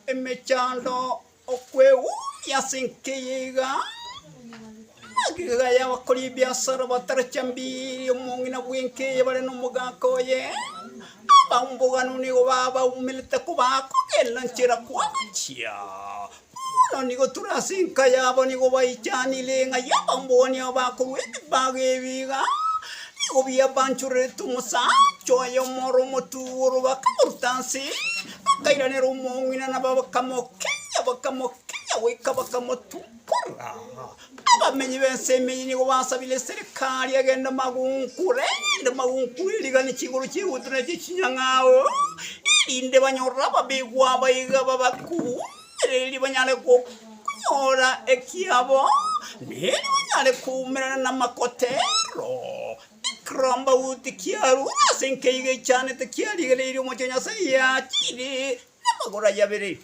Emechando okwegumia ase enka eye iga, magega y'abakori ebiasara bataracha mbiri omong'ina bw'enka eye bare nomogaka oye, abamboganu nigo babaumerete kobakogenda nchera kwagachia. Bono nigo tore ase enka yabo nigo baichanire ng'a y'abambogani aba bakorwa ebibago ebi iga, nigo biabanchorerete omosacha oye omoro omotuoro bakamoruta nse. Bakairanera omong'ina na bakamokenya, bakamokenya goika bakamotumbora. Abamenyi b'ense emenyi nigo basabire eserekari egende magunkure, erinde magunkure erigani chigoro chi'egutu na echie chinyang'ao, erinde banyore ababegwa abaiga babakuumereri banyare konyora ekiabo, na erio banyare koumerana namakotero. Ekerambauti kiarure ase enkeiga echanete kiarigereirie omochie o Nyasae yachire namagoro aye abere.